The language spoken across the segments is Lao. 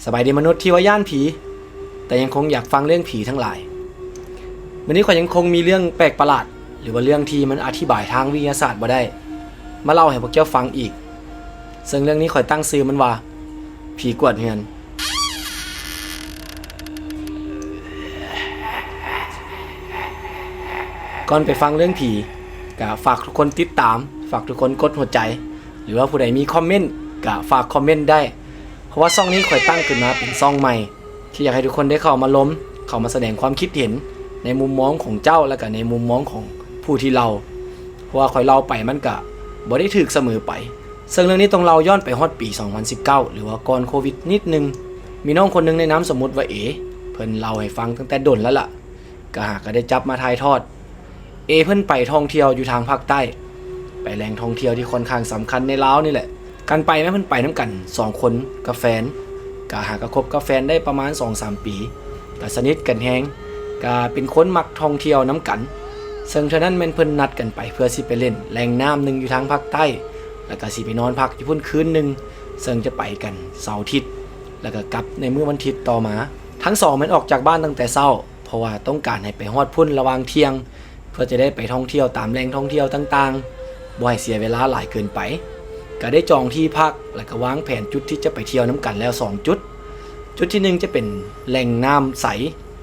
ສະບາຍດີມະນຸດທີ່ວ່າຢ້ານຜີ, ແຕ່ຍັງຄົງຢາກຟັງເລື່ອງຜີທັງຫຼາຍ. ມື້ນີ້ຂ້ອຍຍັງຄົງມີເລື່ອງແປກປະຫຼາດ ຫຼືວ່າເລື່ອງທີ່ມັນອະທິບາຍທາງວິທະຍາສາດບໍ່ໄດ້ ມາເລົ່າໃຫ້ພວກເຈົ້າຟັງອີກ. ເຊິ່ງເລື່ອງນີ້ຂ້ອຍຕັ້ງຊື່ມັນວ່າ ຜີກວດເຮືອນ. ກ່ອນໄປຟັງເລື່ອງຜີ ກະຝາກທຸກຄົນຕິດຕາມ, ຝາກທຸກຄົນກົດຫົວໃຈ ຫຼືວ່າຜູ້ໃດມີຄອມເມັນ ກະຝາກຄອມເມັນໄດ້. ເພາະວ່າຊ່ອງນີ້ຂ້ອຍຕັ້ງຂຶ້ນມາເປັນຊ່ອງໃໝ່ ທີ່ຢາກໃຫ້ທຸກຄົນໄດ້ເຂົ້າມາລົມ, ເຂົ້າມາສະແດງຄວາມຄິດເຫັນໃນມຸມມອງຂອງເຈົ້າ ແລະກະໃນມຸມມອງຂອງຜູ້ທີ່ເລົ່າ. ເພາະວ່າຂ້ອຍເລົ່າໄປມັນກະບໍ່ໄດ້ຖືກສະເໝີໄປ. ເຊິ່ງເລື່ອງນີ້ຕ້ອງເລົ່າຍ້ອນໄປຮອດປີສອງພັນສິບເກົ້າ ຫຼືວ່າກ່ອນໂຄວິດນິດໜຶ່ງ. ມີນ້ອງຄົນໜຶ່ງໃນນາມສົມມຸດວ່າເອ ເພິ່ນເລົ່າໃຫ້ຟັງຕັ້ງແຕ່ດົນແລ້ວລະ. ກະຫາກະໄດ້ຈັບມາຖ່າຍທອດ. ເອເພິ່ນໄປທ່ອງທ່ຽວຢູ່ທາງພາກໃຕ້, ໄປແຫຼ່ງທ່ອງທ່ຽວທີ່ຂ້ອນຂ້າງສຳຄັນໃນລາວນີ້ແຫຼະ. ການໄປແມ່ນເພິ່ນໄປນຳກັນສອງຄົນກັບແຟນ, ກະຫາກະຄົບກັບແຟນໄດ້ປະມານສອງສາມປີ, ກະສະໜິດກັນແຮງ, ກະເປັນຄົນມັກທ່ອງທ່ຽວນຳກັນ. ເຊິ່ງເທື່ອນັ້ນແມ່ນເພິ່ນນັດກັນໄປເພື່ອຊິໄປຫຼິ້ນແຫຼ່ງນ້ຳໜຶ່ງຢູ່ທາງພາກໃຕ້, ແລ້ວກະຊິໄປນອນພັກຢູ່ພຸ້ນຄືນໜຶ່ງ, ເຊິ່ງຈະໄປກັນເສົາອາທິດ ແລ້ວກະກັບໃນມື້ວັນທິດຕໍ່ມາ. ທັງສອງແມ່ນອອກຈາກບ້ານຕັ້ງແຕ່ເຊົ້າ ເພາະວ່າຕ້ອງການໃຫ້ໄປຮອດພຸ້ນລະຫວ່າງທ່ຽງ ເພື່ອຈະໄດ້ໄປທ່ອງທ່ຽວຕາມແຫຼ່ງທ່ອງທ່ຽວຕ່າງໆ ບໍ່ໃຫ້ເສຍເວລາຫຼາຍເກີນໄປ. ກະໄດ້ຈອງທີ່ພັກ ແລ້ວກະວາງແຜນຈຸດທີ່ຈະໄປທ່ຽວນຳກັນແລ້ວສອງຈຸດ. ຈຸດທີໜຶ່ງຈະເປັນແຫຼ່ງນ້ຳໃສ,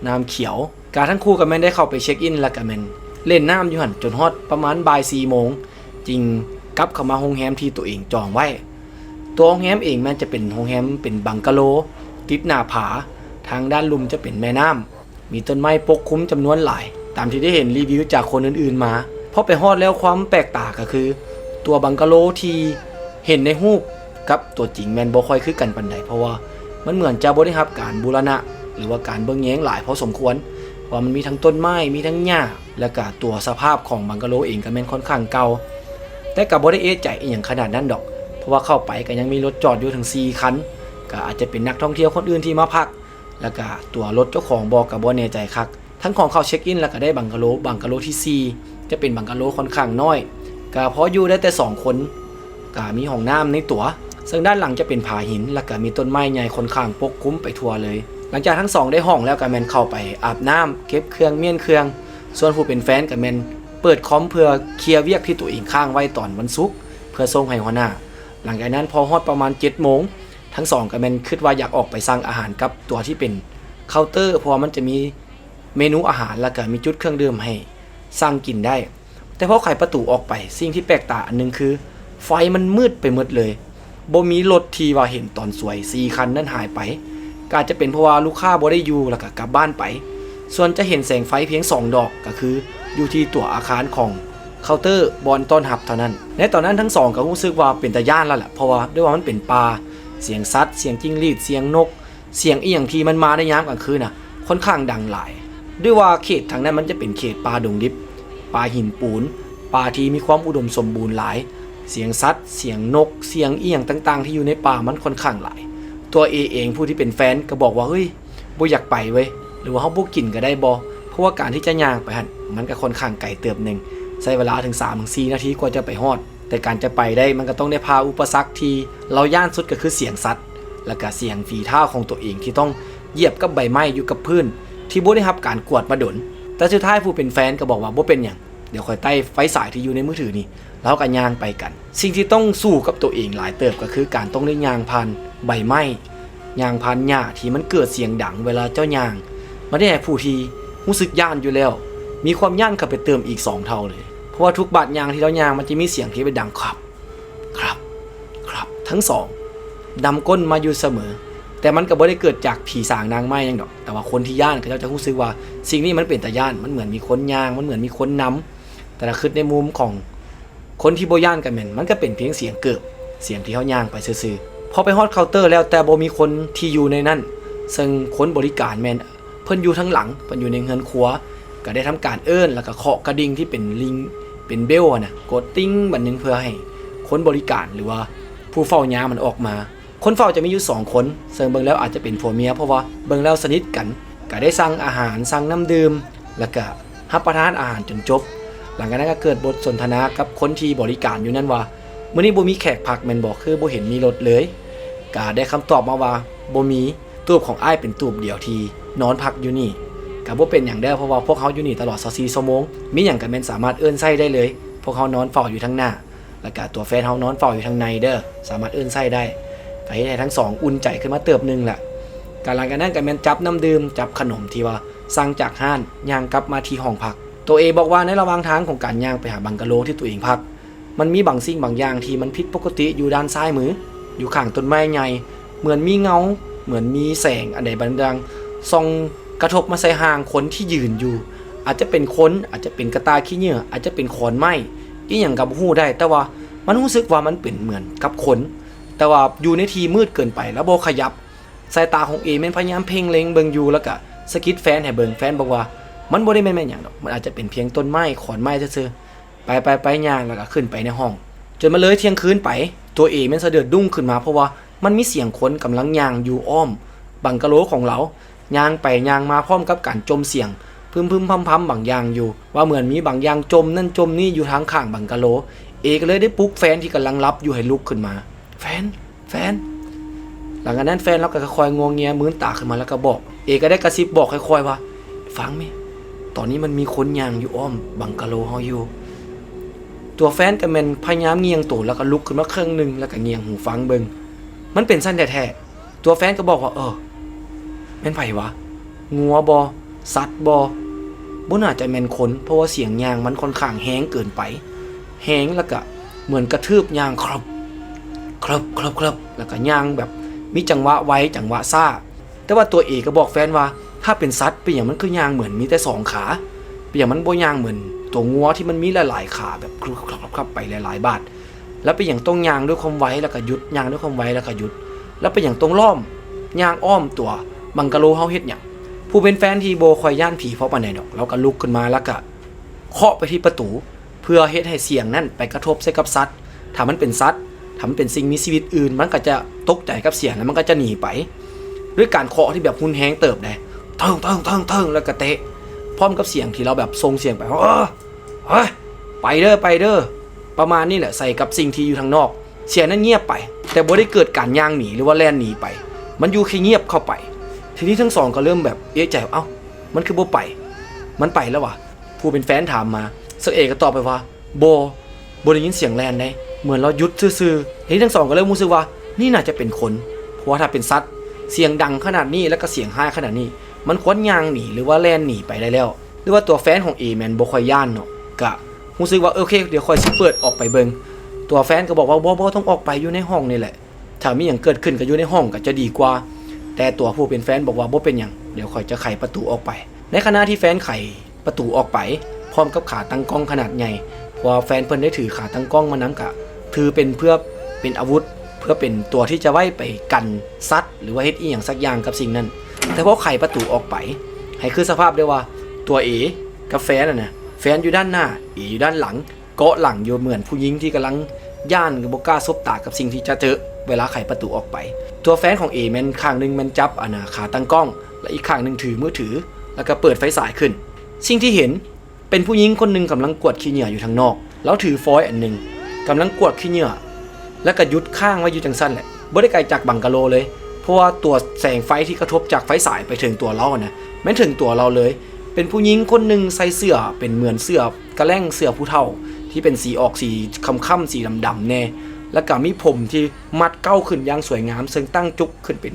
ນ້ຳຂຽວ. ກະທັງຄູ່ກະແມ່ນໄດ້ເຂົ້າໄປເຊັກອິນ ແລ້ວກະແມ່ນຫຼິ້ນນ້ຳຢູ່ຫັ້ນຈົນຮອດປະມານບ່າຍສີ່ໂມງ ຈຶ່ງກັບເຂົ້າມາໂຮງແຮມທີ່ໂຕເອງຈອງໄວ້. ຕົວໂຮງແຮມເອງແມ່ນຈະເປັນໂຮງແຮມເປັນບັງກະໂລ ຕິດໜ້າຜາ, ທາງດ້ານລຸ່ມຈະເປັນແມ່ນ້ຳ. ມີຕົ້ນໄມ້ປົກຄຸມຈຳນວນຫຼາຍ ຕາມທີ່ໄດ້ເຫັນຣີວິວຈາກຄົນອື່ນໆມາ. ພໍໄປຮອດແລ້ວຄວາມແປກຕາກະຄື ຕົວບັງກະໂລທີ່ເຫັນໃນຮູບກັບຕົວຈິງແມ່ນບໍ່ຄ່ອຍຄືກັນປານໃດ ເພາະວ່າມັນເໝືອນຈະບໍ່ໄດ້ຮັບການບູລະນະ ຫຼືວ່າການເບິ່ງແຍງຫຼາຍພໍສົມຄວນ ເພາະວ່າມັນມີທັງຕົ້ນໄມ້ ມີທັງຫຍ້າ ແລ້ວກະຕົວສະພາບຂອງບັງກະໂລເອງກະແມ່ນຂ້ອນຂ້າງເກົ່າ. ແຕ່ກະບໍ່ໄດ້ເອະໃຈອີ່ຫຍັງຂະໜາດນັ້ນດອກ ເພາະວ່າເຂົ້າໄປກະຍັງມີລົດຈອດຢູ່ເຖິງສີ່ຄັນ ກະອາດຈະເປັນນັກທ່ອງທ່ຽວຄົນອື່ນທີ່ມາພັກ ແລ້ວກະຕົວລົດເຈົ້າຂອງບໍ່ກະບໍ່ແນ່ໃຈຄັກ. ທັງຂອງເຂົ້າເຊັກອິນ ແລ້ວກະໄດ້ບັງກະໂລ, ບັງກະໂລທີສີ່ຈະເປັນບັງກະໂລຂ້ອນຂ້າງນ້ອຍ ກະພໍຢູ່ໄດ້ແຕ່ສອງຄົນ, ກະມີຫ້ອງນ້ຳໃນຕົວ. ເຊິ່ງດ້ານຫຼັງຈະເປັນຜາຫີນ ແລ້ວກະມີຕົ້ນໄມ້ໃຫຍ່ຂ້ອນຂ້າງປົກຄຸມໄປທົ່ວເລີຍ. ຫຼັງຈາກທັງສອງໄດ້ຫ້ອງແລ້ວ ກະແມ່ນເຂົ້າໄປອາບນ້ຳ, ເກັບເຄື່ອງ, ມ້ຽນເຄື່ອງ. ສ່ວນຜູ້ເປັນແຟນກະແມ່ນເປີດຄອມເພື່ອເຄຍວຽກທີ່ຕົວເອງຄ້າງໄວ້ຕອນວັນສຸກ ເພື່ອສົ່ງໃຫ້ຫົວໜ້າ. ຫຼັງຈາກນັ້ນພໍຮອດປະມານເຈັດໂມງ ທັງສອງກະແມ່ນຄິດວ່າຢາກອອກໄປສັ່ງອາຫານກັບຕົວທີ່ເປັນເຄົາເຕີ ເພາະວ່າມັນຈະມີເມນູອາຫານ ແລ້ວກະມີຈຸດເຄື່ອງດື່ມໃຫ້ສັ່ງກິນໄດ້. ແຕ່ພໍໄຂປະຕູອອກໄປ ສິ່ງທີ່ແປກຕາອັນໜຶ່ງຄື ໄຟມັນມືດໄປໝົດເລີຍ, ບໍ່ມີລົດທີ່ວ່າເຫັນຕອນສວຍສີ່ຄັນນັ້ນຫາຍໄປ. ກະອາດຈະເປັນເພາະວ່າລູກຄ້າບໍ່ໄດ້ຢູ່ ແລ້ວກະກັບບ້ານໄປ. ສ່ວນຈະເຫັນແສງໄຟພຽງສອງດອກ ກະຄືຢູ່ທີ່ຕົວອາຄານຂອງເຄົາເຕີບ່ອນຕ້ອນຮັບເທົ່ານັ້ນ. ໃນຕອນນັ້ນທັງສອງກະຮູ້ສຶກວ່າເປັນຕາຢ້ານແລ້ວລະ ເພາະວ່າດ້ວຍວ່າມັນເປັນປ່າ, ສຽງສັດ, ສຽງຈິ້ງຫຼີດ, ສຽງນົກ, ສຽງອີ່ຫຍັງທີ່ມັນມາໃນຍາມກາງຄືນນະ ຂ້ອນຂ້າງດັງຫຼາຍ. ດ້ວຍວ່າເຂດທາງນັ້ນມັນຈະເປັນເຂດປ່າດົງດິບ, ປ່າຫີນປູນ, ປ່າທີ່ມີຄວາມອຸດົມສົມບູນຫຼາຍ. ສຽງສັດ, ສຽງນົກ, ສຽງອີ່ຫຍັງຕ່າງໆທີ່ຢູ່ໃນປ່າມັນຂ້ອນຂ້າງຫຼາຍ. ຕົວເອເອງຜູ້ທີ່ເປັນແຟນກະບອກວ່າ ເຮີ້ຍ ບໍ່ຢາກໄປເວີຍ ຫຼືວ່າເຮົາບໍ່ກິນກະໄດ້ບໍ່? ເພາະວ່າການທີ່ຈະຍ່າງໄປຫັ້ນ ມັນກະຂ້ອນຂ້າງໄກເຕີບໜຶ່ງ, ໃຊ້ເວລາເຖິງສາມເຖິງສີ່ນາທີກວ່າຈະໄປຮອດ. ແຕ່ການຈະໄປໄດ້ມັນກະຕ້ອງໄດ້ຜ່າອຸປະສັກທີ່ລາວຢ້ານສຸດກະຄືສຽງສັດ ແລ້ວກະສຽງຝີເທົ້າຂອງຕົວເອງທີ່ຕ້ອງຢຽບກັບໃບໄມ້ຢູ່ກັບພື້ນທີ່ບໍ່ໄດ້ຮັບການກວດມາດົນ. ແຕ່ສຸດທ້າຍຜູ້ເປັນແຟນກະບອກວ່າ ບໍ່ເປັນຫຍັງ, ດຽວຂ້ອຍໄຕ້ໄຟສາຍທີ່ຢູ່ໃນມືຖືນີ້ ແລ້ວເຮົາກະຍ່າງໄປກັນ. ສິ່ງທີ່ຕ້ອງສູ້ກັບໂຕເອງຫຼາຍເຕີບກະຄືການຕ້ອງໄດ້ຍ່າງຜ່ານໃບໄມ້, ຍ່າງຜ່ານຫຍ້າທີ່ມັນເກີດສຽງດັງເວລາເຈົ້າຍ່າງ. ມັນເຮັດໃຫ້ຜູ້ທີ່ຮູ້ສຶກຢ້ານຢູ່ແລ້ວ ມີຄວາມຢ້ານເຂົ້າໄປເຕີມອີກສອງເທົ່າເລີຍ, ເພາະວ່າທຸກບາດຍ່າງທີ່ລາວຍ່າງມັນຈະມີສຽງທີ່ໄປດັງ ຄັບ ຄັບ ຄັບ ທັງສອງ ນຳກົ້ນມາຢູ່ສະເໝີ. ແຕ່ມັນກະບໍ່ໄດ້ເກີດຈາກຜີສາງນາງໄມ້ຫຍັງດອກ, ແຕ່ວ່າຄົນທີ່ຢ້ານເຂົາເຈົ້າຈະຮູ້ສຶກວ່າສິ່ງນີ້ມັນເປັນຕາຢ້ານ, ມັນເໝືອນມີຄົນຍ່າງ, ມັນເໝືອນມີຄົນນຳ. ແຕ່ຖ້າຄິດໃນມຸມຂອງ ຄົນທີ່ບໍ່ຢ້ານກະແມ່ນ ມັນກະເປັນພຽງສຽງເກີບ, ສຽງທີ່ເຮົາຍ່າງໄປຊື່ໆ. ພໍໄປຮອດເຄົາເຕີແລ້ວ ແຕ່ບໍ່ມີຄົນທີ່ຢູ່ໃນນັ້ນ, ເຊິ່ງຄົນບໍລິການແມ່ນເພິ່ນຢູ່ທາງຫຼັງ, ເພິ່ນຢູ່ໃນເຮືອນຄົວ, ກະໄດ້ທຳການເອີ້ນ ແລ້ວກະເຄາະກະດິ່ງທີ່ເປັນລິງ ເປັນເບວຫັ້ນນະ, ກົດຕິງບາດໜຶ່ງເພື່ອໃຫ້ຄົນບໍລິການ ຫຼືວ່າຜູ້ເຝົ້າຍາມຫັ້ນອອກມາ. ຄົນເຝົ້າຈະມີຢູ່ສອງຄົນ ເຊິ່ງເບິ່ງແລ້ວອາດຈະເປັນຜົວເມຍ ເພາະວ່າເບິ່ງແລ້ວສະໜິດກັນ, ກະໄດ້ສັ່ງອາຫານ ສັ່ງນ້ຳດື່ມ ແລ້ວກະຮັບປະທານອາຫານຈົນຈົບ. ຫຼັງຈາກນັ້ນກະເກີດບົດສົນທະນາກັບຄົນທີ່ບໍລິການຢູ່ນັ້ນວ່າ ມື້ນີ້ບໍ່ມີແຂກພັກແມ່ນບໍ່? ຄືບໍ່ເຫັນມີລົດເລີຍ? ກະໄດ້ຄຳຕອບມາວ່າ ບໍ່ມີ. ຕູບຂອງອ້າຍເປັນຕູບດຽວທີ່ນອນພັກຢູ່ນີ້. ກະບໍ່ເປັນຫຍັງເດີ້ ເພາະວ່າພວກເຮົາຢູ່ນີ້ຕະຫຼອດຊາວສີ່ຊົ່ວໂມງ, ມີຫຍັງກະແມ່ນສາມາດເອີ້ນໃຊ້ໄດ້ເລີຍ. ພວກເຮົານອນເຝົ້າຢູ່ທາງໜ້າ ແລ້ວກະຕົວແຟນເຮົານອນເຝົ້າຢູ່ທາງໃນເດີ້ ສາມາດເອີ້ນໃຊ້ໄດ້. ກະເຮັດໃຫ້ທັງສອງອຸ່ນໃຈຂຶ້ນມາເຕີບໜຶ່ງແຫຼະ. ກະຫຼັງຈາກນັ້ນກະແມ່ນຈັບນ້ຳດື່ມ ຈັບຂະໜົມທີ່ວ່າສັ່ງຈາກຮ້ານ ຍ່າງກັບມາທີ່ຫ້ອງພັກ. ໂຕເອບອກວ່າໃນລະຫວ່າງທາງຂອງການຍ່າງໄປຫາບັງກະໂລທີ່ຕົວເອງພັກ ມັນມີບາງສິ່ງບາງຢ່າງທີ່ມັນຜິດປົກກະຕິຢູ່ດ້ານຊ້າຍມື, ຢູ່ຂ້າງຕົ້ນໄມ້ໃຫຍ່, ເໝືອນມີເງົາ, ເໝືອນມີແສງອັນໃດບາງຢ່າງສ່ອງກະທົບມາໃສ່ຮ່າງຄົນທີ່ຢືນຢູ່. ອາດຈະເປັນຄົນ, ອາດຈະເປັນກະຕ່າຂີ້ເຫຍື້ອ, ອາດຈະເປັນຂອນໄມ້, ອີ່ຫຍັງກໍບໍ່ຮູ້ໄດ້, ແຕ່ວ່າມັນຮູ້ສຶກວ່າມັນເປັນເໝືອນກັບຄົນ, ແຕ່ວ່າຢູ່ໃນທີ່ມືດເກີນໄປ ແລ້ວບໍ່ຂະຫຍັບ. ສາຍຕາຂອງເອແມ່ນພະຍາຍາມເພັ່ງເລັງເບິ່ງຢູ່ ແລ້ວກະສະກິດແຟນໃຫ້ເບິ່ງ. ແຟນບອກວ່າ ມັນບໍ່ໄດ້ແມ່ນ ແມ່ນຫຍັງດອກ, ມັນອາດຈະເປັນພຽງຕົ້ນໄມ້, ຂອນໄມ້ຊື່ໆ. ໄປໆໆ ຍ່າງແລ້ວກໍຂຶ້ນໄປໃນຫ້ອງ ຈົນມາເລີຍທ່ຽງຄືນໄປ. ຕົວເອແມ່ນສະເດີດດຸ້ງຂຶ້ນມາ ເພາະວ່າມັນມີສຽງຄົນກຳລັງຍ່າງຢູ່ອ້ອມບັງກະໂລຂອງລາວ, ຍ່າງໄປຍ່າງມາພ້ອມກັບການຈົ່ມສຽງພຶມໆພຳໆບາງຢ່າງຢູ່ ວ່າເໝືອນມີບາງຢ່າງຈົ່ມນັ້ນຈົ່ມນີ້ຢູ່ທາງຂ້າງບັງກະໂລ. ເອກໍເລີຍໄດ້ປຸກແຟນທີ່ກຳລັງຫຼັບຢູ່ໃຫ້ລຸກຂຶ້ນມາ. ແຟນ ແຟນ. ຫຼັງຈາກນັ້ນແຟນລາວກໍຄ່ອຍໆງົວງຽມືນຕາຂຶ້ນມາ ແລ້ວກໍບອກ. ເອກໍໄດ້ກະຊິບບອກຄ່ອຍໆວ່າ ຟັງແມະ, ຕອນນີ້ມັນມີຄົນຍ່າງຢູ່ອ້ອມບັງກະໂລເຮົາຢູ່. ຕົວແຟນກໍແມ່ນພະຍາຍາມງ່ຽງໂຕ ແລ້ວກໍລຸກຂຶ້ນມາເຄິ່ງໜຶ່ງ ແລ້ວກໍງ່ຽງຫູຟັງເບິ່ງ. ມັນເປັນຊັ້ນແທ້ໆ. ຕົວແຟນກໍບອກວ່າ ເອີ ແມ່ນໃຜວະ? ງົວບໍ່? ສັດບໍ່? ບໍ່ໜ້າຈະແມ່ນຄົນ ເພາະວ່າສຽງຍ່າງມັນຂ້ອນຂ້າງແຮງເກີນໄປ, ແຮງ ແລ້ວກະເໝືອນກະຖືບຍ່າງ ຄຣຶບ ຄຣຶບ ຄຣຶບ ຄຣຶບ ແລ້ວກະຍ່າງແບບມີຈັງຫວະໄວ ຈັງຫວະຊ້າ. ແຕ່ວ່າຕົວເອກໍບອກແຟນວ່າ ຖ້າເປັນສັດ ເປັນຫຍັງມັນຄືຍ່າງເໝືອນມີແຕ່ສອງຂາ? ເປັນຫຍັງມັນບໍ່ຍ່າງເໝືອນຕົວງົວທີ່ມັນມີຫຼາຍໆຂາ ແບບ ຄຣຶບ ຄຣຶບ ຄຣຶບ ໄປຫຼາຍໆບາດ? ແລ້ວເປັນຫຍັງຕ້ອງຍ່າງດ້ວຍຄວາມໄວ ແລ້ວກໍຢຸດ, ຍ່າງດ້ວຍຄວາມໄວ ແລ້ວກໍຢຸດ? ແລ້ວເປັນຫຍັງຕ້ອງລ້ອມ, ຍ່າງອ້ອມຕົວບັງກະໂລເຮົາເຮັດຫຍັງ? ຜູ້ເປັນແຟນທີ່ບໍ່ຄ່ອຍຢ້ານຜີພໍປານໃດດອກ, ລາວກໍລຸກຂຶ້ນມາ ແລ້ວກໍເຄາະໄປທີ່ປະຕູ ເພື່ອເຮັດໃຫ້ສຽງນັ້ນໄປກະທົບໃສ່ກັບສັດ. ຖ້າມັນເປັນສັດ, ຖ້າມັນເປັນສິ່ງມີຊີວິດອື່ນ, ມັນກໍຈະຕົກໃຈກັບສຽງ ແລ້ວມັນກໍຈະໜີໄປ ດ້ວຍການເຄາະທີ່ແບບຮຸນແຮງເຕີບໃດ໋, ເຖິງໆໆ ແລ້ວກໍເຕະ ພ້ອມກັບສຽງທີ່ລາວແບບສົ່ງສຽງໄປ ເອີ ເອີ ໄປເດີ ໄປເດີ ປະມານນີ້ແຫຼະ ໃສ່ກັບສິ່ງທີ່ຢູ່ທາງນອກ. ສຽງນັ້ນງຽບໄປ ແຕ່ບໍ່ໄດ້ເກີດການຍ່າງໜີ ຫຼືວ່າແລ່ນໜີໄປ, ມັນຢູ່ແຄ່ງຽບເຂົ້າໄປ. ທີນີ້ທັງສອງກໍເລີ່ມແບບເອະໃຈວ່າ ເອົ້າ ມັນຄືບໍ່ໄປ? ມັນໄປແລ້ວຫວາ? ຜູ້ເປັນແຟນຖາມມາ. ເຊິ່ງເອກໍຕອບໄປວ່າ ບໍ່, ບໍ່ໄດ້ຍິນສຽງແລ່ນເດ້, ເໝືອນລາວຢຸດຊື່ໆ. ທີນີ້ທັງສອງກໍເລີ່ມຮູ້ສຶກວ່າ ນີ້ໜ້າຈະເປັນຄົນ, ເພາະວ່າຖ້າເປັນສັດ ສຽງດັງຂະໜາດນີ້ ແລ້ວກໍສຽງຮ້າຍຂະໜາດນີ້ ມັນຄວນຍ່າງໜີ ຫຼືວ່າແລ່ນໜີໄປໄດ້ແລ້ວ. ຫຼືວ່າຕົວແຟນຂອງເອແມ່ນບໍ່ຄ່ອຍຢ້ານເນາະ, ກະຮູ້ສຶກວ່າ ໂອເຄ ດຽວຂ້ອຍຊິເປີດອອກໄປເບິ່ງ. ຕົວແຟນກໍບອກວ່າ ບໍ່, ບໍ່ຕ້ອງອອກໄປ, ຢູ່ໃນຫ້ອງນີ້ແຫຼະ, ຖ້າມີຫຍັງເກີດຂຶ້ນກໍຢູ່ໃນຫ້ອງກໍຈະດີກວ່າ. ແຕ່ຕົວຜູ້ເປັນແຟນບອກວ່າ ບໍ່ເປັນຫຍັງ, ດຽວຂ້ອຍຈະໄຂປະຕູອອກໄປ. ໃນຂະນະທີ່ແຟນໄຂປະຕູອອກໄປ ພ້ອມກັບຂາຕັ້ງກ້ອງຂະໜາດໃຫຍ່, ເພາະວ່າແຟນເພິ່ນໄດ້ຖືຂາຕັ້ງກ້ອງມານຳ, ກະຖືເປັນເພື່ອເປັນອາວຸດ, ເພື່ອເປັນຕົວທີ່ຈະໄວ້ໄປກັນສັດ ຫຼືວ່າເຮັດອີ່ຫຍັງສັກຢ່າງກັບສິ່ງນັ້ນ. ແຕ່ພໍໄຂປະຕູອອກໄປ ໃຫ້ຄິດສະພາບໄດ້ວ່າ ຕົວເອກັບແຟນຫັ້ນນະ, ແຟນຢູ່ດ້ານໜ້າ, ເອຢູ່ດ້ານຫຼັງ, ເກາະຫຼັງຢູ່ ເໝືອນຜູ້ຍິງທີ່ກຳລັງຢ້ານ ບໍ່ກ້າສົບຕາກັບສິ່ງທີ່ຈະເຈີເວລາໄຂປະຕູອອກໄປ. ຕົວແຟນຂອງເອແມ່ນຂ້າງໜຶ່ງແມ່ນຈັບອັນນາຂາຕັ້ງກ້ອງ ແລະ ອີກຂ້າງໜຶ່ງຖືມືຖື ແລ້ວກໍເປີດໄຟສາຍຂຶ້ນ. ສິ່ງທີ່ເຫັນ ເປັນຜູ້ຍິງຄົນໜຶ່ງກຳລັງກວາດຂີ້ເຫຍື້ອຢູ່ທາງນອກ. ລາວຖືຟອຍອັນໜຶ່ງ ກຳລັງກວາດຂີ້ເຫຍື້ອ ແລ້ວກໍຢຸດຄ້າງໄວ້ຢູ່ຈັ່ງຊັ້ນແຫຼະ, ບໍ່ໄດ້ໄກຈາກບັງກະໂລເລີຍ, ເພາະວ່າຕົວແສງໄຟທີ່ກະທົບຈາກໄຟສາຍໄປເຖິງຕົວລາວຫັ້ນນະ ແມ່ນເຖິງຕົວລາວເລີຍ. ເປັນຜູ້ຍິງຄົນໜຶ່ງໃສ່ເສື້ອເປັນເໝືອນເສື້ອກະແລັງ ເສື້ອຜູ້ເຖົ້າ ທີ່ເປັນສີອອກສີຄ້ຳໆ ສີດຳໆແດ່, ແລ້ວກໍມີຜົມທີ່ມັດເກົ້າຂຶ້ນຢ່າງສວຍງາມ ເຊິ່ງຕັ້ງຈຸກຂຶ້ນເປັນ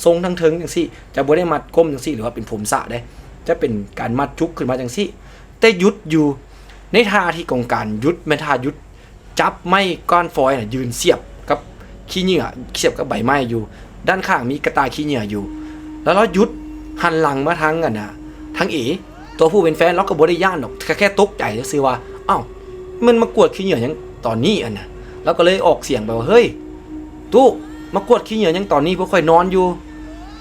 ຊົງທາງເທິງຈັ່ງຊີ້, ຈະບໍ່ໄດ້ມັດກົ້ມຈັ່ງຊີ້ ຫຼືວ່າເປັນຜົມສະເດ້, ຈະເປັນການມັດຈຸກຂຶ້ນມາຈັ່ງຊີ້. ແຕ່ຢຸດຢູ່ໃນທ່າທີ່ຂອງການຢຸດ ແມ່ນທ່າຢຸດ ຈັບໄມ້ກ້ອນຟອຍນະ ຢືນສຽບກັບຂີ້ເຫຍື້ອ ສຽບກັບໃບໄມ້ຢູ່, ດ້ານຂ້າງມີກະຕ່າຂີ້ເຫຍື້ອຢູ່ ແລ້ວລາວຢຸດ ຫັນຫຼັງມາທາງອັນນະ ທາງເອ. ຕົວຜູ້ເປັນແຟນລາວກໍບໍ່ໄດ້ຢ້ານດອກ, ແຄ່ ແຄ່ຕົກໃຈຊື່ໆວ່າ ອ້າວ ມັນມາກວາດຂີ້ເຫຍື້ອຫຍັງຕອນນີ້ຫັ້ນນະ. ລາວກໍເລີຍອອກສຽງໄປວ່າ ເຮີ້ຍ ຕູ້ ມາກວາດຂີ້ເຫຍື້ອຫຍັງຕອນນີ້? ພວກຂ້ອຍນອນຢູ່,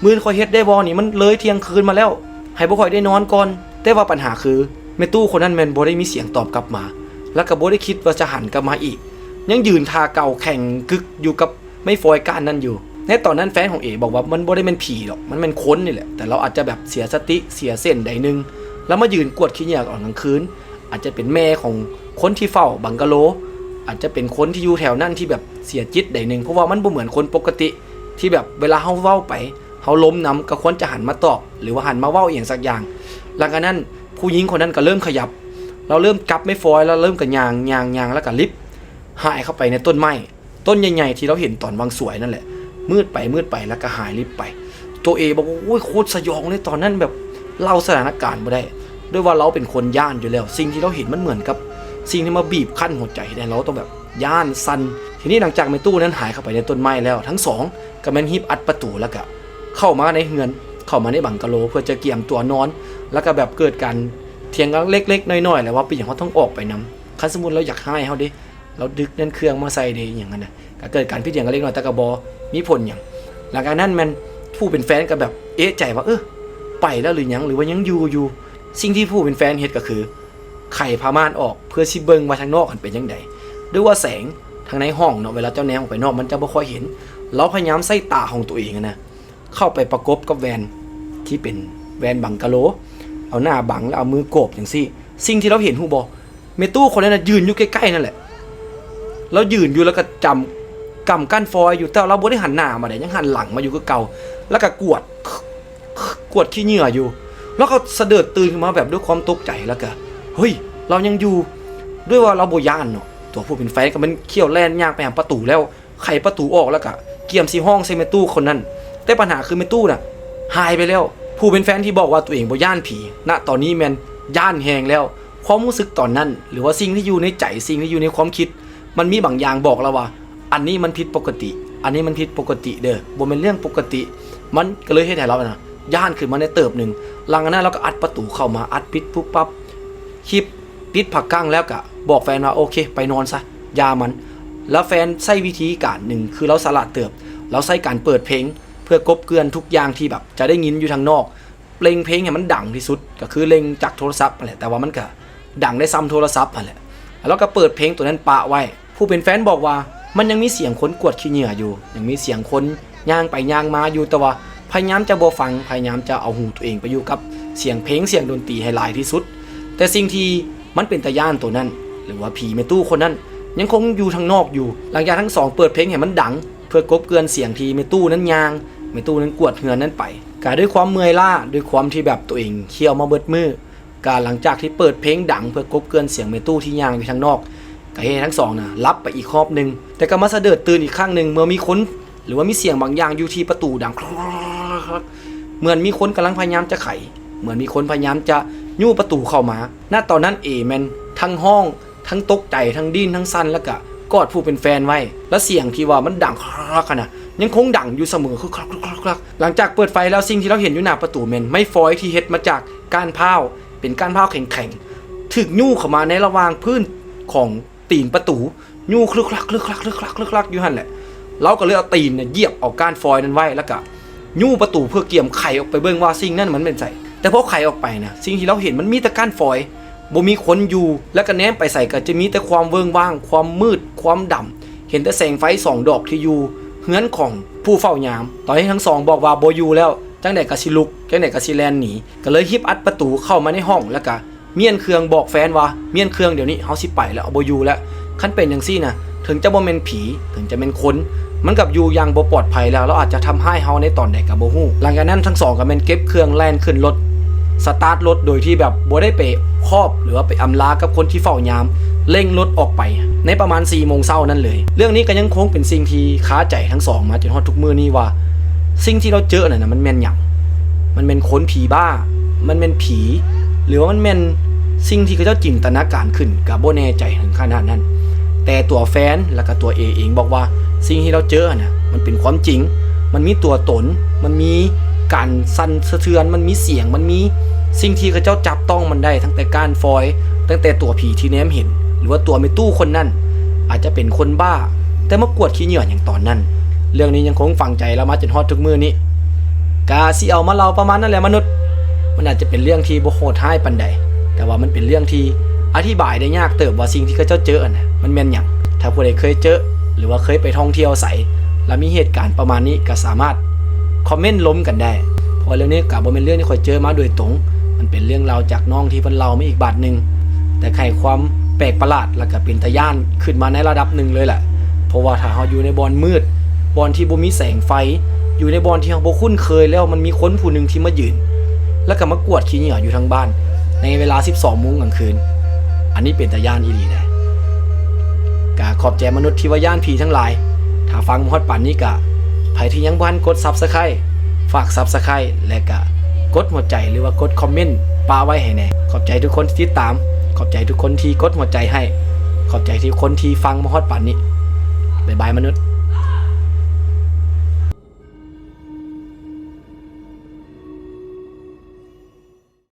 ມື້ອື່ນຂ້ອຍເຮັດໄດ້ບໍ່ນີ້? ມັນເລີຍທ່ຽງຄືນມາແລ້ວ, ໃຫ້ພວກຂ້ອຍໄດ້ນອນກ່ອນ. ແຕ່ວ່າບັນຫາຄື ແມ່ຕູ້ຄົນນັ້ນແມ່ນບໍ່ໄດ້ມີສຽງຕອບກັບມາ ແລ້ວກໍບໍ່ໄດ້ຄິດວ່າຈະຫັນກັບມາອີກ, ຍັງຢືນທ່າເກົ່າແຂງກຶກຢູ່ກັບໄມ້ຟອຍກ້ານນັ້ນຢູ່. ໃນຕອນນັ້ນແຟນຂອງເອບອກວ່າ ມັນບໍ່ໄດ້ແມ່ນຜີດອກ, ມັນແມ່ນຄົນນີ້ແຫຼະ, ແຕ່ລາວອາດຈະແບບເສຍສະຕິ ເສຍເສັ້ນໃດໜຶ່ງ, ລາວມາຢືນກວດຂີ້ເຫຍື້ອຕອນກາງຄືນ. ອາດຈະເປັນແມ່ຂອງຄົນທີ່ເຝົ້າບັງກະໂລ, ອາດຈະເປັນຄົນທີ່ຢູ່ແຖວນັ້ນທີ່ແບບເສຍຈິດໃດໜຶ່ງ, ເພາະວ່າມັນບໍ່ເໝືອນຄົນປົກກະຕິ ທີ່ແບບເວລາເຮົາເວົ້າໄປ ເຮົາລົມນຳ ກໍຄວນຈະຫັນມາຕອບ ຫຼືວ່າຫັນມາເວົ້າອີ່ຫຍັງສັກຢ່າງ. ຫຼັງຈາກນັ້ນ ຜູ້ຍິງຄົນນັ້ນກໍເລີ່ມຂະຫຍັບ, ລາວເລີ່ມຈັບໄມ້ຟອຍ ແລ້ວເລີ່ມກໍຍ່າງ ຍ່າງ ຍ່າງ ແລ້ວກໍລິບຫາຍເຂົ້າໄປໃນຕົ້ນໄມ້ ຕົ້ນໃຫຍ່ໆ ທີ່ລາວເຫັນຕອນຫວ່າງສວຍນັ້ນແຫຼະ. ມືດໄປ ມືດໄປ ແລ້ວກໍຫາຍລິບໄປ. ໂຕເອບອກວ່າ ໂອ້ຍ ໂຄດສະຫຍອງເລີຍຕອນນັ້ນ, ແບບເລົ່າສະຖານະການບໍ່ໄດ້ ດ້ວຍວ່າລາວເປັນຄົນຢ້ານຢູ່ແລ້ວ. ສິ່ງທີ່ລາວເຫັນມັນເໝືອນກັບສິ່ງທີ່ມາບີບຄັ້ນຫົວໃຈ ເຮັດໃຫ້ລາວຕ້ອງແບບຢ້ານສັ່ນ. ທີນີ້ຫຼັງຈາກແມ່ຕູ້ນັ້ນຫາຍເຂົ້າໄປໃນຕົ້ນໄມ້ແລ້ວ, ທັງສອງກໍແມ່ນຮີບອັດປະຕູ ແລ້ວກໍເຂົ້າມາໃນເຮືອນ, ເຂົ້າມາໃນບັງກະໂລ ເພື່ອຈະກຽມຕົວນອນ. ແລ້ວກໍແບບເກີດການຖຽງກັນເລັກໆນ້ອຍໆ ແຫຼະວ່າເປັນຫຍັງເຮົາຕ້ອງອອກໄປນຳ. ຄັນສົມມຸດລາວຢາກຮ້າຍເຮົາເດ ລາວດຶກແໜ້ນເຄື່ອງມາໃສ່ເດ ອີ່ຫຍັງຫັ້ນນະ. ກໍເກີດການຜິດຖຽງກັນເລັກນ້ອຍ ແຕ່ກໍບໍ່ມີຜົນຫຍັງ. ຫຼັງຈາກນັ້ນແມ່ນຜູ້ເປັນແຟນກໍແບບເອະໃຈວ່າ ເອີ ໄປແລ້ວຫຼືຫຍັງ ຫຼືວ່າຍັງຢູ່ຢູ່. ສິ່ງທີ່ຜູ້ເປັນແຟນເຮັດກໍຄືໄຂຜ້າມ່ານອອກ ເພື່ອຊິເບິ່ງວ່າທາງນອກຫັ້ນເປັນຈັ່ງໃດ. ດ້ວຍວ່າແສງທາງໃນຫ້ອງເນາະ ເວລາເຈົ້າແນມອອກໄປນອກ ມັນຈະບໍ່ຄ່ອຍເຫັນ. ລາວພະຍາຍາມໃຊ້ຕາຂອງຕົວເອງຫັ້ນນະ ເຂົ້າໄປປະກົບກັບແວ່ນທີ່ເປັນແວ່ນບັງກະໂລ, ເອົາໜ້າບັງ ແລ້ວເອົາມືໂກບຈັ່ງຊີ້. ສິ່ງທີ່ລາວເຫັນ ຮູ້ບໍ່? ແມ່ຕູ້ຄົນນັ້ນນະຢືນຢູ່ໃກ້ໆນັ້ນແຫຼະ. ລາວຢືນຢູ່ ແລ້ວກໍຈຳ ກຳກ້ານຟອຍຢູ່, ແຕ່ລາວບໍ່ໄດ້ຫັນໜ້າມາເດ, ຍັງຫັນຫຼັງມາຢູ່ຄືເກົ່າ ແລ້ວກໍກວດ ກວດຂີ້ເຫຍື້ອຢູ່. ລາວກໍສະເດີດຕື່ນຂຶ້ນມາແບບດ້ວຍຄວາມຕົກໃຈ ແລ້ວກໍ ເຮີ້ຍ ລາວຍັງຢູ່. ດ້ວຍວ່າລາວບໍ່ຢ້ານເນາະ, ຕົວຜູ້ເປັນແຟນກໍແມ່ນຂ້ຽວແລ່ນຍ່າງໄປຫາປະຕູແລ້ວ ໄຂປະຕູອອກ ແລ້ວກະກຽມຊິຮ້ອງໃສ່ແມ່ຕູ້ຄົນນັ້ນ, ແຕ່ບັນຫາຄືແມ່ຕູ້ນະຫາຍໄປແລ້ວ. ຜູ້ເປັນແຟນທີ່ບອກວ່າຕົວເອງບໍ່ຢ້ານຜີ ນະຕອນນີ້ແມ່ນຢ້ານແຮງແລ້ວ. ຄວາມຮູ້ສຶກຕອນນັ້ນ ຫຼືວ່າສິ່ງທີ່ຢູ່ໃນໃຈ, ສິ່ງທີ່ຢູ່ໃນຄວາມຄິດ, ມັນມີບາງຢ່າງບອກລາວວ່າ ອັນນີ້ມັນຜິດປົກກະຕິ, ອັນນີ້ມັນຜິດປົກກະຕິເດີ, ບໍ່ແມ່ນເລື່ອງປົກກະຕິ. ມັນກໍເລີຍເຮັດໃຫ້ລາວນະຢ້ານຂຶ້ນມາແດ່ເຕີບໜຶ່ງ. ຫຼັງຈາກນັ້ນລາວກໍອັດປະຕູເຂົ້າມາ, ອັດປິດປຸບປັບ, ຮີບປິດຜ້າກັ້ງ ແລ້ວກະບອກແຟນວ່າ ໂອເຄ ໄປນອນຊະ ຢ່າມັນ. ແລ້ວແຟນໃຊ້ວິທີການໜຶ່ງ ຄືລາວສະຫຼາດເຕີບ, ລາວໃຊ້ການເປີດເພງ ເພື່ອກົບເກື່ອນທຸກຢ່າງທີ່ແບບຈະໄດ້ຍິນຢູ່ທາງນອກ, ເລັ່ງເພງໃຫ້ມັນດັງທີ່ສຸດ ກໍຄືເລັ່ງຈາກໂທລະສັບຫັ້ນແຫຼະ, ແຕ່ວ່າມັນກະດັງໄດ້ຊ່ຳໂທລະສັບຫັ້ນແຫຼະ. ແລ້ວລາວກໍເປີດເພງໂຕນັ້ນປະໄວ້. ຜູ້ເປັນແຟນບອກວ່າ ມັນຍັງມີສຽງຄົນກວດຂີ້ເຫຍື້ອຢູ່, ຍັງມີສຽງຄົນຍ່າງໄປຍ່າງມາຢູ່, ແຕ່ວ່າພະຍາຍາມຈະບໍ່ຟັງ, ພະຍາຍາມຈະເອົາຫູຕົວເອງໄປຢູ່ກັບສຽງເພງ, ສຽງດົນຕີໃຫ້ຫຼາຍທີ່ສຸດ. ແຕ່ສິ່ງທີ່ມັນເປັນຕາຢ້ານໂຕນັ້ນ ຫຼືວ່າຜີແມ່ຕູ້ຄົນນັ້ນ ຍັງຄົງຢູ່ທາງນອກຢູ່. ຫຼັງຈາກທັງສອງເປີດເພງໃຫ້ມັນດັງ ເພື່ອກົບເກື່ອນສຽງທີ່ແມ່ຕູ້ນັ້ນຍ່າງ, ແມ່ຕູ້ນັ້ນກວດເຮືອນນັ້ນໄປ, ກະດ້ວຍຄວາມເມື່ອຍລ້າ, ດ້ວຍຄວາມທີ່ແບບຕົວເອງຂ້ຽວມາເບິດມື້, ກະຫຼັງຈາກທີ່ເປີດເພງດັງເພື່ອກົບເກື່ອນສຽງແມ່ຕູ້ທີ່ຍ່າງຢູ່ທາງນອກ, ກະເຮັດໃຫ້ທັງສອງນະຫຼັບໄປອີກຮອບໜຶ່ງ. ແຕ່ກໍມາສະເດີດຕື່ນອີກຄັ້ງໜຶ່ງ ເມື່ອມີຄົນ ຫຼືວ່າມີສຽງບາງຢ່າງຢູ່ທີ່ປະຕູດັງ ເໝືອນມີຄົນກຳລັງພະຍາຍາມຈະໄຂ, ເໝືອນມີຄົນພະຍາຍາມຈະຍູ້ປະຕູເຂົ້າມາ. ນະຕອນນັ້ນເອແມ່ນທັງຮ້ອງ, ທັງຕົກໃຈ, ທັງດີ້ນ, ທັງສັ່ນ, ແລ້ວກະກອດຜູ້ເປັນແຟນໄວ້. ແລ້ວສຽງທີ່ວ່າມັນດັງຄັກຫັ້ນນະ ຍັງຄົງດັງຢູ່ສະເໝີ ຄືຄັກໆໆ. ຫຼັງຈາກເປີດໄຟແລ້ວ ສິ່ງທີ່ລາວເຫັນຢູ່ໜ້າປະຕູແມ່ນໄມ້ຟອຍທີ່ເຮັດມາຈາກກ້ານພ້າວ, ເປັນກ້ານພ້າວແຂງໆ ຖືກຍູ້ເຂົ້າມາໃນລະຫວ່າງພື້ນຂອງຕີນປະຕູ, ຍູ້ຄຶກຄັກ ຄຶກຄັກ ຄຶກຄັກ ຄຶກຄັກຢູ່ຫັ້ນແຫຼະ. ລາວກໍເລີຍເອົາຕີນນະຢຽບເອົາກ້ານຟອຍນັ້ນໄວ້ ແລ້ວກະຍູ້ປະຕູເພື່ອກຽມໄຂອອກໄປເບິ່ງວ່າສິ່ງນັ້ນມັນແມ່ນໃສ. ແຕ່ພໍໄຂອອກໄປນະ ສິ່ງທີ່ລາວເຫັນມັນມີແຕ່ກ້ານຟອຍ, ບໍ່ມີຄົນຢູ່, ແລ້ວກໍແນມໄປໃສກໍຈະມີແຕ່ຄວາມເວີ້ງວ້າງ, ຄວາມມືດ, ຄວາມດຳ, ເຫັນແຕ່ແສງໄຟສອງດອກທີ່ຢູ່ເຮືອນຂອງຜູ້ເຝົ້າຍາມ. ຕອນທີ່ທັງສອງບອກວ່າບໍ່ຢູ່ແລ້ວ, ຈັ່ງໃດກໍຊິລຸກ, ຈັ່ງໃດກໍຊິແລ່ນໜີ, ກໍເລີຍຮີບອັດປະຕູເຂົ້າມາໃນຫ້ອງ ແລ້ວກໍມ້ຽນເຄື່ອງບອກແຟນວ່າ ມ້ຽນເຄື່ອງດຽວນີ້ ເຮົາຊິໄປແລ້ວ ບໍ່ຢູ່ແລ້ວ. ຄັນເປັນຈັ່ງຊີ້ນະ ເຖິງຈະບໍ່ແມ່ນຜີ, ເຖິງຈະແມ່ນຄົນ, ມັນກັບຢູ່ຢ່າງບໍ່ປອດໄພແລ້ວ, ລາວອາດຈະທຳຮ້າຍເຮົາໃນຕອນໃດກໍບໍ່ຮູ້. ຫຼັງຈາກນັ້ນທັງສອງກໍແມ່ນເກັບເຄື່ອງແລ່ນຂຶ້ນລົດ, ສະຕາດລົດໂດຍທີ່ແບບບໍ່ໄດ້ໄປຄອບ ຫຼືວ່າໄປອຳລາກັບຄົນທີ່ເຝົ້າຍາມ, ເລັ່ງລົດອອກໄປໃນປະມານສີ່ໂມງເຊົ້ານັ້ນເລີຍ. ເລື່ອງນີ້ກໍຍັງຄົງເປັນສິ່ງທີ່ຄາໃຈທັງສອງມາຈົນຮອດທຸກມື້ນີ້ວ່າ ສິ່ງທີ່ລາວເຈີຫັ້ນນະ ມັນແມ່ນຫຍັງ? ມັນແມ່ນຄົນຜີບ້າ? ມັນແມ່ນຜີ ຫຼືວ່າມັນແມ່ນສິ່ງທີ່ເຂົາເຈົ້າຈິນຕະນາການຂຶ້ນ? ກໍບໍ່ແນ່ໃຈເຖິງຂະໜາດນັ້ນ. ແຕ່ຕົວແຟນ ແລ້ວກໍຕົວເອເອງບອກວ່າ ສິ່ງທີ່ລາວເຈີຫັ້ນນະ ມັນເປັນຄວາມຈິງ, ມັນມີຕົວຕົນ, ມັນມີການສັ່ນສະເທືອນ, ມັນມີສຽງ, ມັນມີສິ່ງທີ່ເຂົາເຈົ້າຈັບຕ້ອງມັນໄດ້, ຕັ້ງແຕ່ກ້ານຟອຍ, ຕັ້ງແຕ່ຕົວຜີທີ່ແນມເຫັນ, ຫຼືວ່າຕົວແມ່ຕູ້ຄົນນັ້ນ ອາດຈະເປັນຄົນບ້າ, ແຕ່ມາກວດຂີ້ເຫຍື້ອຫຍັງຕອນນັ້ນ? ເລື່ອງນີ້ຍັງຄົງຝັງໃຈລາວມາຈົນຮອດທຸກມື້ນີ້. ກະຊິເອົາມາເລົ່າປະມານນັ້ນແຫຼະມະນຸດ. ມັນອາດຈະເປັນເລື່ອງທີ່ບໍ່ໂຫດຮ້າຍປານໃດ, ແຕ່ວ່າມັນເປັນເລື່ອງທີ່ອະທິບາຍໄດ້ຍາກເຕີບວ່າສິ່ງທີ່ເຂົາເຈົ້າເຈີຫັ້ນນະ ມັນແມ່ນຫຍັງ. ຖ້າຜູ້ໃດເຄີຍເຈີ ຫຼືວ່າເຄີຍໄປທ່ອງທ່ຽວໃສ ແລ້ວມີເຫດການປະມານນີ້ ກໍສາມາດຄອມເມັນລົມກັນໄດ້, ເພາະວ່າເລື່ອງນີ້ກໍບໍ່ແມ່ນເລື່ອງທີ່ຂ້ອຍເຈີມາໂດຍຕົງ, ມັນເປັນເລື່ອງລາວຈາກນ້ອງທີ່ເພິ່ນເລົ່າມາອີກບາດໜຶ່ງ. ແຕ່ໃຫ້ຄວາມແປກປະຫຼາດ ແລ້ວກໍເປັນຕາຢ້ານຂຶ້ນມາໃນລະດັບໜຶ່ງເລີຍແຫຼະ, ເພາະວ່າຖ້າເຮົາຢູ່ໃນບ່ອນມືດ, ບ່ອນທີ່ບໍ່ມີແສງໄຟ, ຢູ່ໃນບ່ອນທີ່ເຮົາບໍ່ຄຸ້ນເຄີຍ ແລ້ວມັນມີຄົນຜູ້ໜຶ່ງທີ່ມາຢືນ ແລ້ວກໍມາກວດຂີ້ເຫຍື້ອຢູ່ທາງບ້ານ ໃນເວລາສິບສອງໂມງກາງຄືນ. ອັນນີ້ເປັນຕາຢ້ານອີ່ຫຼີເດ້. ກະຂອບໃຈມະນຸດທີ່ວ່າຢ້ານຜີທັງຫຼາຍ. ຖ້າຟັງມາຮອດປານນີ້ກະ ໃຜທີ່ຍັງບໍ່ທັນກົດ Subscribe ຝາກ Subscribe ແລະກະກົດຫົວໃຈ ຫຼືວ່າກົດຄອມເມັນປະໄວ້ໃຫ້ແດ່. ຂອບໃຈທຸກຄົນທີ່ຕິດຕາມ. ຂອບໃຈທຸກຄົນທີ່ກົດຫົວໃຈໃຫ້. ຂອບໃຈທຸກຄົນທີ່ຟັງມາຮອດປານນີ້. ບາຍບາຍມະນຸດ.